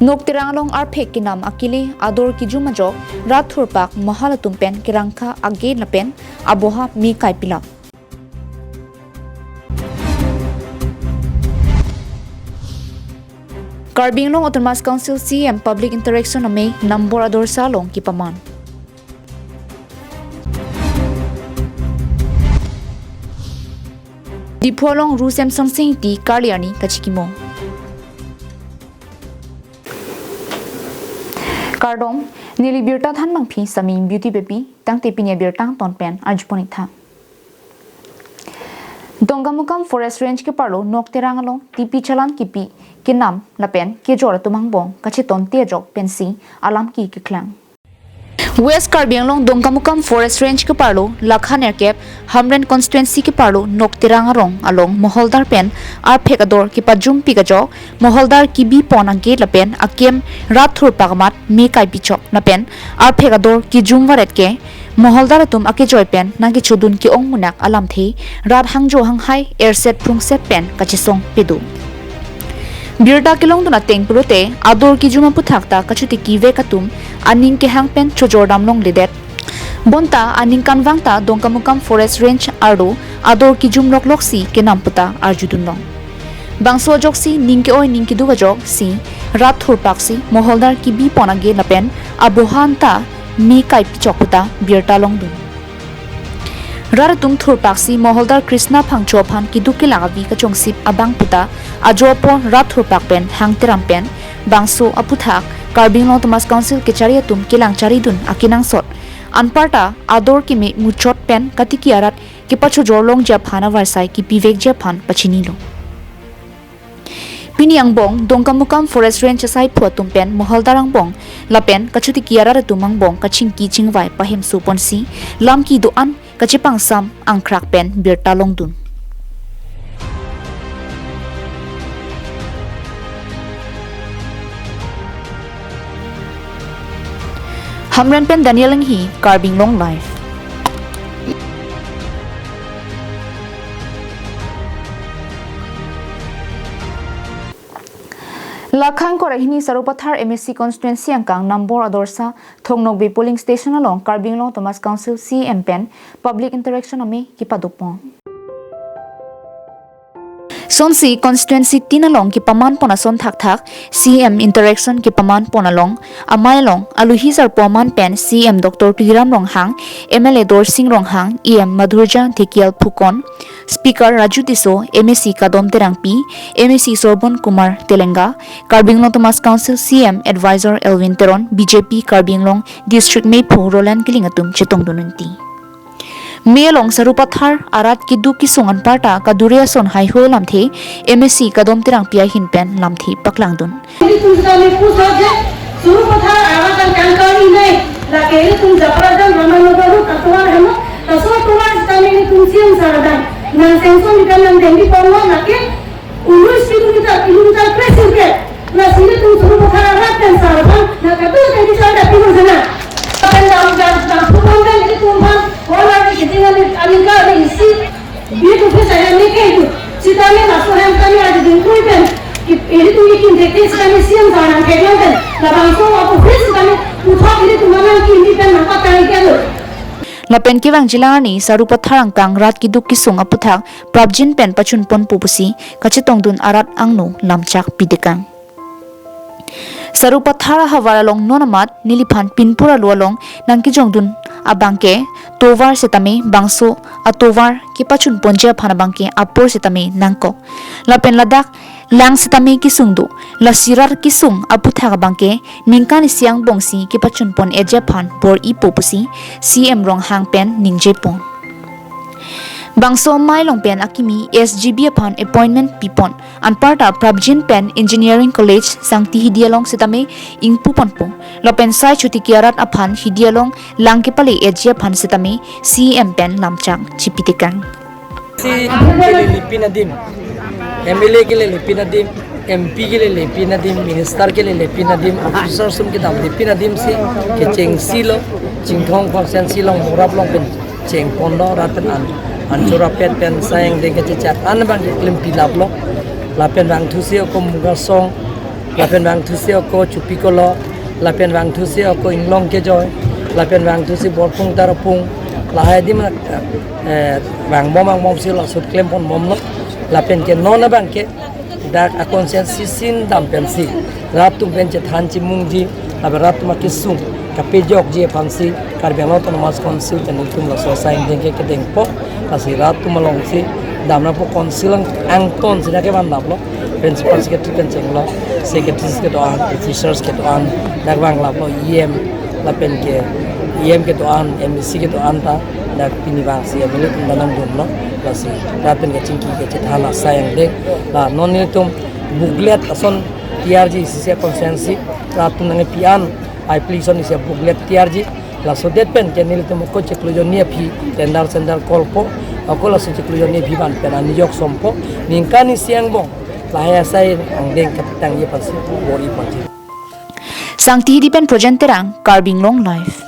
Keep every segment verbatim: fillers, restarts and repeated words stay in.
Nokterang along arphek kenam akele ador kijum ajok rat thurpak mahal atum pen kerangkha age lapen aboha me kaipilap. Karbi Anglong Autonomous Council C E M Public Interaction amei Nambor Adorsa along kepaman. Diphu along Ru Semsonsing Ingti karli arni kachikimo. Kardom, neli birta thanbangpi Sami Beauty Baby, tangte pini abirta angton pen arjupon-ik tha. Dongkamukam Forest Range keparlo Nokterang along tipi chalan kipi kenam lapen kejor atum angbong kachetonte ajok pensi alam ke keklang. West Karbi Anglong Dongkamukam Forest Range keparlo lakha nerkep Hamren constituency keparlo Nokterang arong along moholdar pen arphek ador kepajumpik ajok moholdar kebipon age lapen akem rat thurpak amat me kaipichok lapen arphek ador kejum varet ke moholdar atum akejoi pen nangkechodun ke-ong munak alamthe rat hangjo hanghai erset prungset pen kachesong pedo. Birta kelongdun ateng pulote ador kijum aputhak ta kachotiki vek atum aning kehang pen chojor damlongledet. Bonta aningkanvang ta Dongkamukam Forest Range arlo ador kijum lokloksi kenam puta arjudunlong. Bangso ajoksi ning ke-oi ning keduk ajoksi rat thurpaksi moholdar kebipon age lapen aboha anta me kaipichok puta birta longdun. Rat atum thurpaksi moholdar Krishna Phangcho aphan keduk kelak avi kachongsip abang puta ajo apor rat thurpak pen hangteram pen bangso aputhak Karbi Anglong Autonomous Council kechari atum kelang charidun akenangsot anparta ador keme muchot pen katiki arat kepachojor longji aphan avarsai kepivekji aphan pachinilo. Pini angbong Dongkamukam Forest Range asaiphu atum pen moholdar angbong lapen kachotiki arat atum angbong kachingki chingvai pahemso ponsi lam kedo-an kachepangsam angkrak pen birta longdun. Hamren pen Daniel Enghi, Karbi Anglong Live. Lakha ingkoi ra hini Sarupathar M A C constituency angkang Nambor Adorsa Thong Nokbe polling station along Karbi Anglong Autonomous Council C E M pen public interaction amei kepadopon. Sonsi constituency tin along kepaman pon ason thakthak C E M interaction kepaman pon along amei along aluhi sarpo aman pen C E M Doctor Tuliram Ronghang, M L A Dorsing Ronghang, E M Madhurjya Dhekial Phukan, Speaker Raju Tisso, M A C Kadom Terangpi, M A C Sorbon Kumar Telenga, Karbi Anglong Autonomous Council C E M Advisor Elwin Teron, B J P Karbi Anglong District Meiphu Roland Killing atum chetongdun unti. Mei along Sarupathar arat keduk kesung anparta kadure ason haihui alamthe M A C Kadom Terangpi ahin pen lamthe paklangdun. Ilitum sitame pusa je, Sarupathar arat angkang kali nai, lake ilitum Japaradang Ramanagar road atovar heno, laso atovar sitame ilitum C E M sir adang nang sanction ikan nang dengdi ponlo, lake unis kilometer, kilometer press ke, lasi ilitum Sarupathar arat pen sir aphan nang kadu tadi sir dapilo jana. Pen dam jam jam pupon kan ilitum aphan, hola ni kitingan ni alika ni isi, Beat office ahem ni ke itu. Sitame laso ahem kami ada dingkui pen. Ki-, ilitum ikin deke sitame C E M sir nang kejang pen. Labangso office sitame puthot ilitum manang ki ini pen nangpatang ikelo. Lapen kevangjilang arni Sarupathar angkang rat keduk kesung aputhak prapjin pen pachunponpo pusi kachetongdun arat angno lamchak pidekang. Sarupathar ahavar along non amat neliphan pinpur alo along nangkejongdun abangke tovar sitame bangso atovar kepachunponji aphan abangke apor sitame nangkok. Lapen ladak lang sitame kesung do. Lasi rat kesung aputhak abangke ningkan isi angbongsi kepachunpon-etji aphan bor-ipo pusi C E M Ronghang pen ningjepon. Bangso amei along pen akimi S G B aphan appointment pipon. Anparta prapjin pen Engineering College Sangti Hidi along sitame ingpuponpo. Lapen sai chotiki arat aphan Hidi along lang kepale-etji aphan sitame C E M pen lamchak chipitekang. Si kele lepin adim, M L A kele lepin adim, M P kele lepin adim, minister kele lepin adim, officer sum kedam lepin adim si kechengsi lo, Chinthong constituency along morap along pen chengponlo rat pen an, anchura pet pen sayang deng kechechak an abang keklem pilaplo. Lapen bang thusi ako Mugasong Lapen vangthusi ako Chupikolo, lapen vangthusi ako Inglong kejoi, lapen vangthusi Borpung Tarapung, lahai adim, eh, vangbom vangbomsi laso klem ponbomlo, lapen ke non abang ke dak a constituency sin dam pensi rat atum pen chethan chimungji, lapen rat atum akesung kapejokji aphansi Karbi Anglong Autonomous Council pen itum laso asai angdeng ke kedengpo, lasi rat atum alongsi damnangpo. Council ang, angton si dak kevan damlo, principal secretary pen chenglo, secretaries kedo-an, officers kedo-an, dak vanglaplo, E M, lapen ke E M kedo-an, M A C kedo-an ta dak pini vangsi M L A atum ta nangdunlo, lasi rat pen kachingki kachethan asai angdeng. La non nelitum booklet ason tiyarji, isi isi a constituency rat atum nangkepi-an application isi a booklet tiyarji. Laso det pen ke nelitum ako chiklo jonni aphi tender center call po, ako laso chiklo jonni aphi van pen anijok sompo, ningkan isi angbong lahai asai angdeng kapatangji aphansi bor-i ponji. Sangti Hidi pen Projen Terang, Karbi Anglong Live.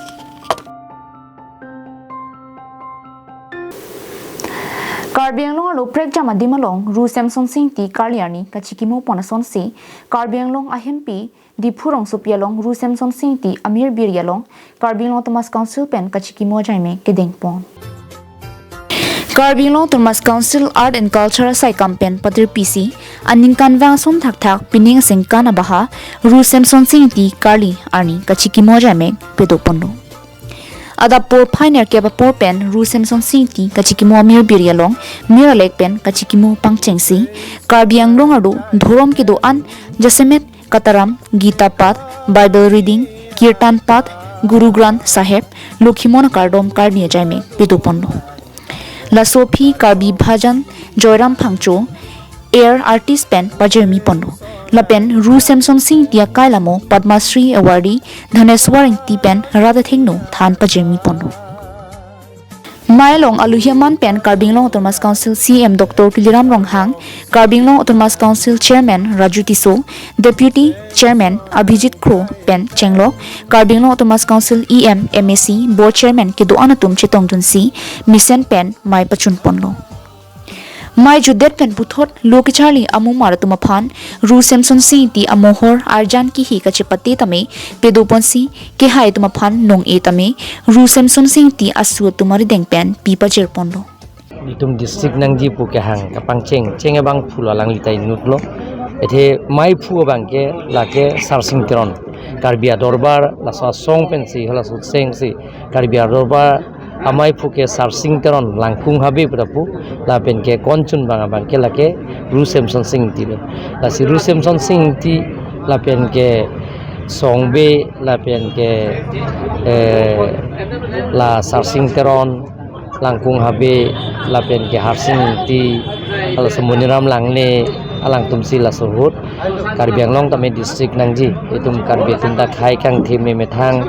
Karbi Anglong arlo prekjam adim along Ru Semsonsing Ingti karli arni kachikimo pon asonsi Karbi Anglong ahempi Diphu rongsopi along Ru Semsonsing Ingti amirbiri along Karbi Anglong Autonomous Council pen kachikimo ajaime kedengpon. Karbi Anglong Autonomous Council Art and Culture asaikam pen patirpisi aningkanvang ason thakthak pining asengkan abaha Ru Semsonsing Ingti karli arni kachikimo ajaime padoponlo. Adap porphai nerkep apor pen Ru Semsonsing Ingti kachikimo amirbiri along mir alek pen kachikimo pangchengsi Karbi Anglong arlo dhorom kedo-an jasemet Kataram, Gita Path, Bible Reading, Kirtan Path, Guru Granth Sahib, Lokhimon akardom karni ajaime padoponlo. Laso aphi Karbi Bhajan Joyram Phangcho, air artist pen pajirmi ponlo. Lapen Ru Semsonsing Ingti akailamo Padma Shri Awardee Dhaneswar Ingti pen rat athengno than pajirmi ponlo. Mei along aluhi aman pen Karbi Anglong Autonomous Council C E M Doctor Tuliram Ronghang, Karbi Anglong Autonomous Council Chairman Raju Tisso, Deputy Chairman Abhijit Kro pen chenglok Karbi Anglong Autonomous Council E M, M A C, Board Chairman kedo-an atum chetongdunsi mesen pen mei pachunponlo. Mei jutdet pen puthot lo kecharli amumar atum aphan Ru Semsonsing Ingti amohor arjan kihi kachepate tame padoponsi kehai atum aphan nong-e tame Ru Semsonsing Ingti asu atum arideng pen pi pajirponlo. Itum district nangji pu kehang kapangcheng cheng abangphu lo, alangli ta inutlo. Athe meiphu abang ke lake Sarsing Teron, Karbi adorbar laso asong pensi halaso chengsi Karbi adorbar ameiphu ke Sarsing Teron Langkung Habe pu ta pu, lapen ke konchun abang abang ke lake Ru Semsonsing Ingti lo. Lasi Ru Semsonsing Ingti lapen ke Songbe lapen ke, eh, la Sarsing Teron, Langkung Habe, lapen ke Harsing Ingti, laso Moniram Langne, alangtumsi laso ahut Karbi Anglong tame district nangji. Itum Karbi atum ta khei kangthim emethang,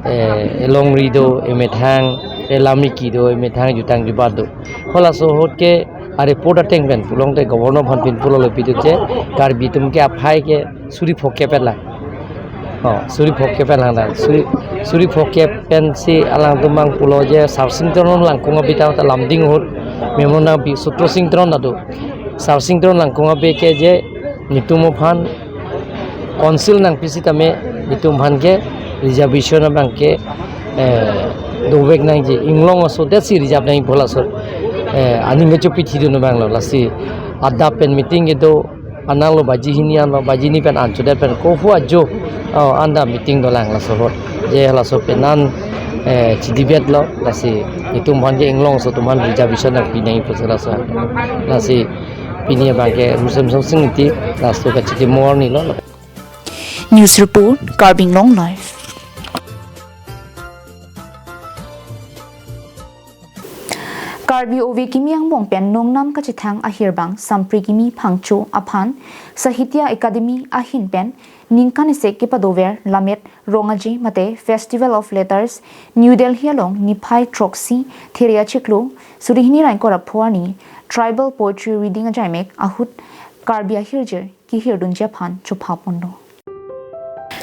eh, elongri do emethang, elamiki do emethang, jutang jubat do. Halaso ahut ke a-report ateng pen pulongte governor aphan pin pulo lo pitu che, Karbi atum ke aphai ke suri phongkep pen lang. Oh, suri phongkep pen lang lang. Suri, suri phongkep pensi alangtum abang pulo je Sarsing Teron Langkung Habe ta lamding ahut memorandum pi, Sutro Sing Teron ta do. Sarsing Teron Langkung Habe ke je netum aphan council nangpisi tame netum aphan ke reservation abang ke, eh, dovek nangji, inglong aso detsi reserve nangji pu halaso, eh, aning kechopithidun abang lo. Lasi adap pen meeting kedo, anang lo baji hini an lo, baji hini pen an chodet pen kopu ajo, oh, anda meeting dolang laso ahut. Je laso pen an, eh, chidibet lo, lasi itum aphan ke inglong aso atum aphan reservation nangpi nangji pusi laso. Lasi pini abang ke Ru Semsonsing Ingti laso kachikimo arni lo. News report, Karbi Anglong Live. Karbi Ove Kimi angbong pen nongnam kachethang ahirbang Sampri Kimi Phangcho aphan Sahitya Akademi ahin pen ningkan isi kepadover Lammet Rong Aje mate Festival of Letters, New Delhi along niphai throksi Theria chiklo suri hini ra ingkoi ra pho arni Tribal Poetry Reading ajaime ahut Karbi ahirjir kehirdunji aphan chophaponlo.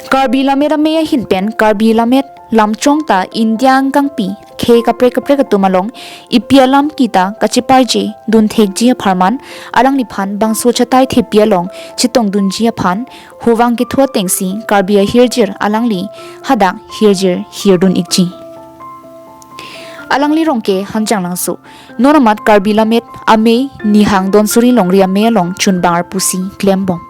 Karbi Lammet Amei ahin pen Karbi Lammet Lamchong ta India angkangpi khei kaprek kaprek atum along epi alam kita kacheparje dunthekji apharman alangliphan bangso chatai thepi along chetongdunji aphan hovang kethu atengsi Karbi ahirjir alangli hadak hirjir hirdun ikji. Alangli Rongke Hanjanglangso, non amat Karbi Lammet Amei Nihang Donsuri Longri Amei along chunbang arpusi klembom.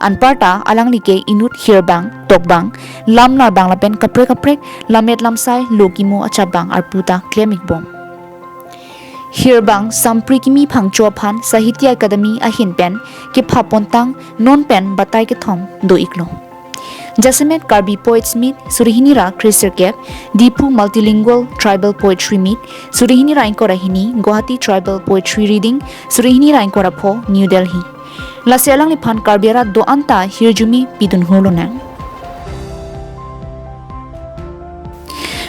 Anparta alangli ke inut hirbang, tokbang, lam narbang lapen kaprek kaprek lammet lamsai lo kimo achapbang arpu ta klem ikbom. Hirbang Sampri Kimi Phangcho aphan Sahitya Akademi ahin pen kepha pontang non pen batai kethom do iklo. Jasemet Karbi Poets Meet suri hini ra kre sirkep, Diphu Multilingual Tribal Poetry Meet suri hini ra ingkoi ra hini, Guwahati Tribal Poetry Reading suri hini ra ingkoi ra pho, New Delhi. Lasi alangliphan Karbi arat do-an ta hirjume pidun hulonang.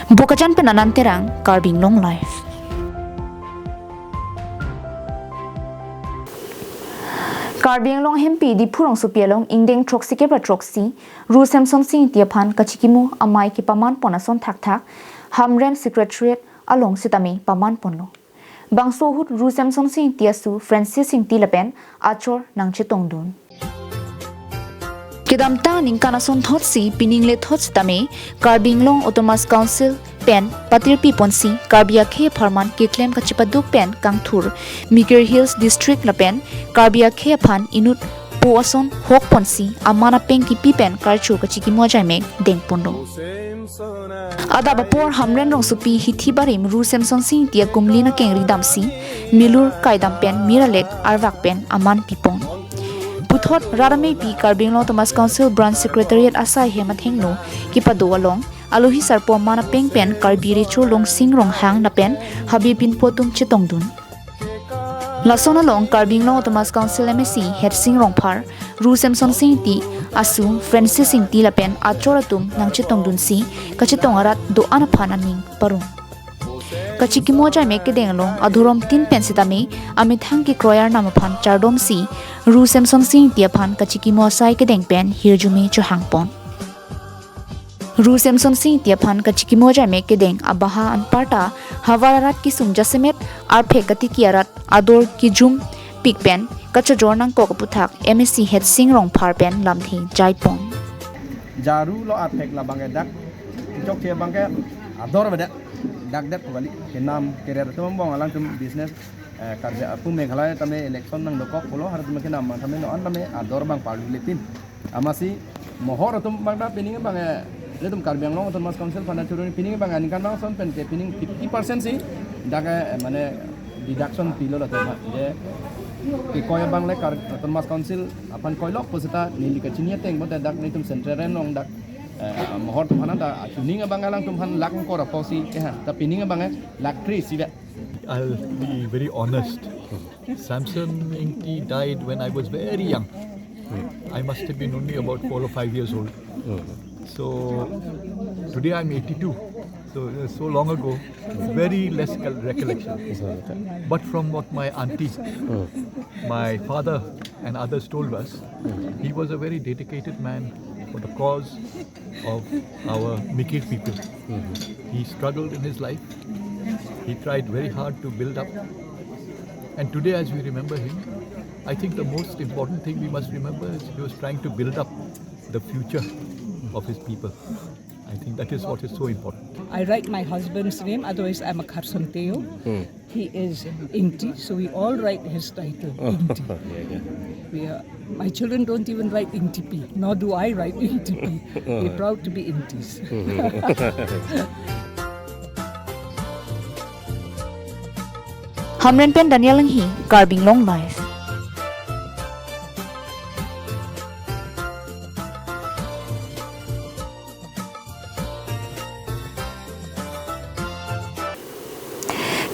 Bokajan pen Anand Terang, Karbi Anglong Live. Karbi Anglong Hempi Diphu Rongsopi along ingdeng throksikep ra throksi, Ru Semsonsing Ingti aphan kachikimo amei kepaman pon ason thakthak, Hamren Secretariat along sitame paman ponlo. Bangso ahut Ru Semsonsing Ingti asu Francis Ingti lapen achor nangchetongdun. Kedamtang aningkan ason thotsi pining le thot sitame Karbi Anglong Autonomous Council pen patirpi ponsi Karbi akhei apharman keklem kachepaduk pen kangthur Mikir Hills District lapen Karbi akhei aphan inut po ason hok ponsi aman apeng kipi pen karcho kachikimo ajaimek deng ponlo. Adap apor Hamren Rongsopi hithi barim Ru Semsonsing Ingti akumlin akengri damsi milur kaidam pen mir alek arvak pen aman pipon. Puthot rat ameipi Karbi Anglong Autonomous Council Branch Secretariat asai hem athengno kepado along alohi sarpo aman apeng pen Karbi Recho Longsing Ronghang lapen Habe Pinpo atum chetongdun. Lason along Karbi Anglong Autonomous Council M A C Hersing Rongphar, Ru Semsonsing Ingti asu Francis Ingti lapen achor atum nangchetongdunsi kachetong arat do-an aphan aning parong. Kachikimo ajaimek kedeng along adhorom tin pen sitame amethang kekroi arnam aphan chardomsi Ru Semsonsing Ingti aphan kachikimo asai kedeng pen hirjume chohang pon. Ru Semsonsing Ingti aphan kachikimo ajaimek kedeng abaha anparta havar arat kesung jasemet arphek katiki arat ador kejum pik pen kachojor nangkok aputhak M A C Hersing Rongphar pen lamthe jaipon. Jaru lo arphek labang ke dak, chokche abang ke ador avedet, dak det kali, kenam kerer atum angbong alangtum business, eh, Karbi apu Meghalaya tame election nangdokok pulo, halatum kenam abang tame non tame ador abang parlu lepin. Amatsi mohor atum abang ta pining abang, eh, ilitum Karbi Anglong Autonomous Council aphan churuni pining abang aningkan bang ason pen ke pining fifty percent si dak, eh, mane deduction pilo latum ha. Je kekoi abang le Kar-, Autonomous Council aphan koilok pu seta neli kachini ateng bote dak nelitum central along dak, eh, mohor atum aphan ta chuning abang alangtum aphan lakh ingkoi ra pho si ke ha. Ta pining abang, eh, lakh kre isi vet. I'll be very honest. Semson Ingti died when I was very young. I must have been only about four or five years old. So today I'm eighty-two. So, uh, so long ago, very less col-, recollection. But from what my auntie, my father, and others told us, he was a very dedicated man for the cause of our Mikir people. He struggled in his life. He tried very hard to build up. And today, as we remember him, I think the most important thing we must remember is he was trying to build up the future of his people. I think that is what is so important. I write my husband's name, otherwise I'm a Kharson Teo. He is Ingti, so we all write his title, Ingti. Yeah, yeah. We are, my children don't even write Ingtipi, nor do I write Ingtipi. We're proud to be Ingtis. Hamren pen Daniel Enghi, Karbi Anglong Live.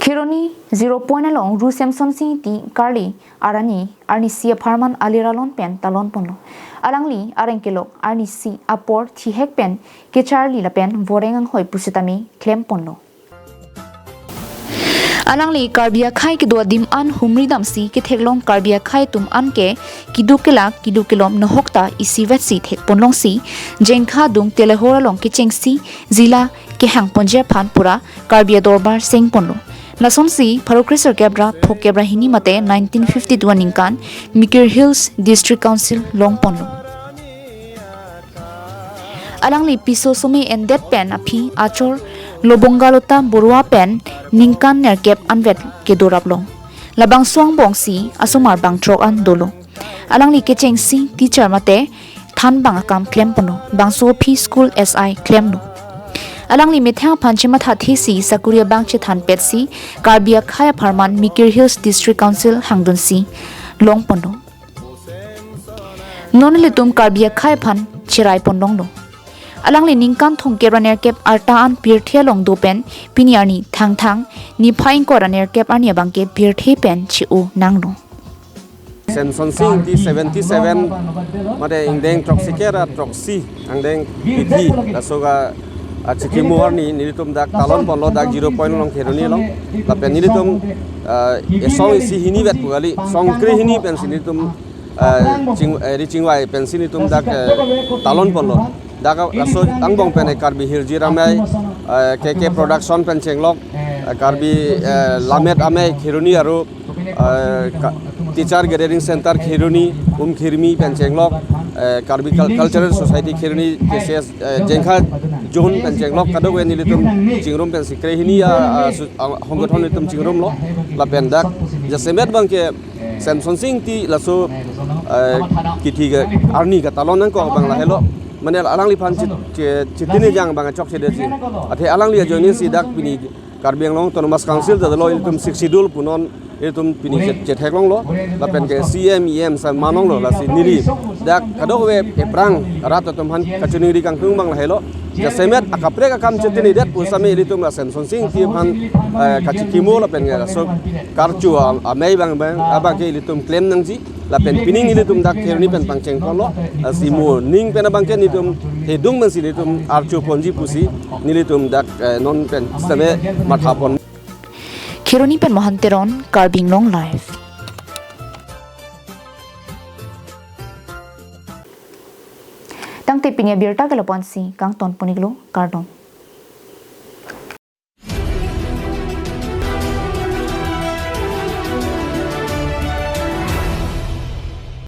Kheroni Zero Point along Ru Semsonsing Ingti karli arni arnisi apharman alir alon pen talon ponlo. Alangli areng kelok arnisi apor thihek pen kecharli lapen voreng anghoi pusitame klem ponlo. Alangli Karbi akhei kedo adim an humri damsi ketheklong Karbi akhei atum an ke keduk kelak keduk kelom nohok ta isivet si thek ponlongsi Jengkha adung telehor along kechengsi Zila kehang ponji aphan pura Karbi adorbar seng ponlo. Lasonsi pharo kresirkep ra throkkep ra hini mate nineteen fifty-two aningkan Mikir Hills District Council long ponlo. Alangli piso some endet pen aphi achor Lobongalota Borua pen ningkan nerkep anvet kedoraplong. Labangso angbongsi asomar bangthrok an dolo. Alangli kechengsi teacher mate thanbang akam klem ponlo, bangso aphi school S I klemlo. Alangli methang aphan chemathathesi sakuri abang chethanpetsi Karbi akhei apharman Mikir Hills District Council hangdunsi long ponlo. Non ilitum Karbi akhei aphan cherai ponlonglo. Alangli ningkan thomkep ra nerkep arta an pirthe along do pen pini arni Thangthang niphai ingkoi ra nerkep arni abangke pirthe pen che-o nanglo. Semson Sing Ingti seventy-seven mate ingdeng throksi kre ra throksi angdeng kithi laso ka achikimo arni nelitum dak talon ponlo, dak zero point along Kheroni along. Lapen nelitum, ah, esong isi hini vet pu kali, song kre hini pensi nelitum, ah, ching, eh, ri chingvai pensi nelitum dak, eh, talon ponlo. Dak laso angbong pen, eh, Karbi Hirjir Amei, eh, K K Production pen chenglok, eh, Karbi, eh, Lammet Amei Kheroni aru, eh, ka-, Teacher Gathering Center Kheroni, Umkhirmi pen chenglok, eh, Karbi Cul-, Cultural Society Kheroni, K C S, eh, Jengkha Zone pen chenglok, kadokave nelitum chingrum pensi kre hini a, a, su-, a, hongkot hon nelitum chingrumlo, lapen dak jasemet abangke Semson Sing Ingti laso, eh, kithi ke arni katalon nangkok abang lahelo. Mane alangliphan chit-, che-, chitini jang abang chokchedetsi. Athe alangli ajoinesi dak pini Karbi Anglong Autonomous Council ta dolo, ilitum Sixth Schedule pu non ilitum pini chet-, chetheklonglo, lapen ke C M, E M sa manlonglo, lasi neli dak kadokave ephrang rat atum aphan kachiningri kangtung abang lahelo. Jasemet akaprek akam chetinidet pusitame ilitum la Semson Sing Ingti aphan, eh, kachikimo lapen ke laso karcho a-, amei abang abang, abangke ilitum klem nangji. Lapen pining ilitum dak Kheroni pen pangcheng ponlo, eh, si mo ning pen abangke nelitum hedung pensi nelitum archo ponji pusi nelitum dak, eh, non pen sitame matha pon. Kheroni pen Mohan Teron, Karbi Anglong Live. Tangte pini abirta ke lapu-ansi kangton pon-iklo, kardom.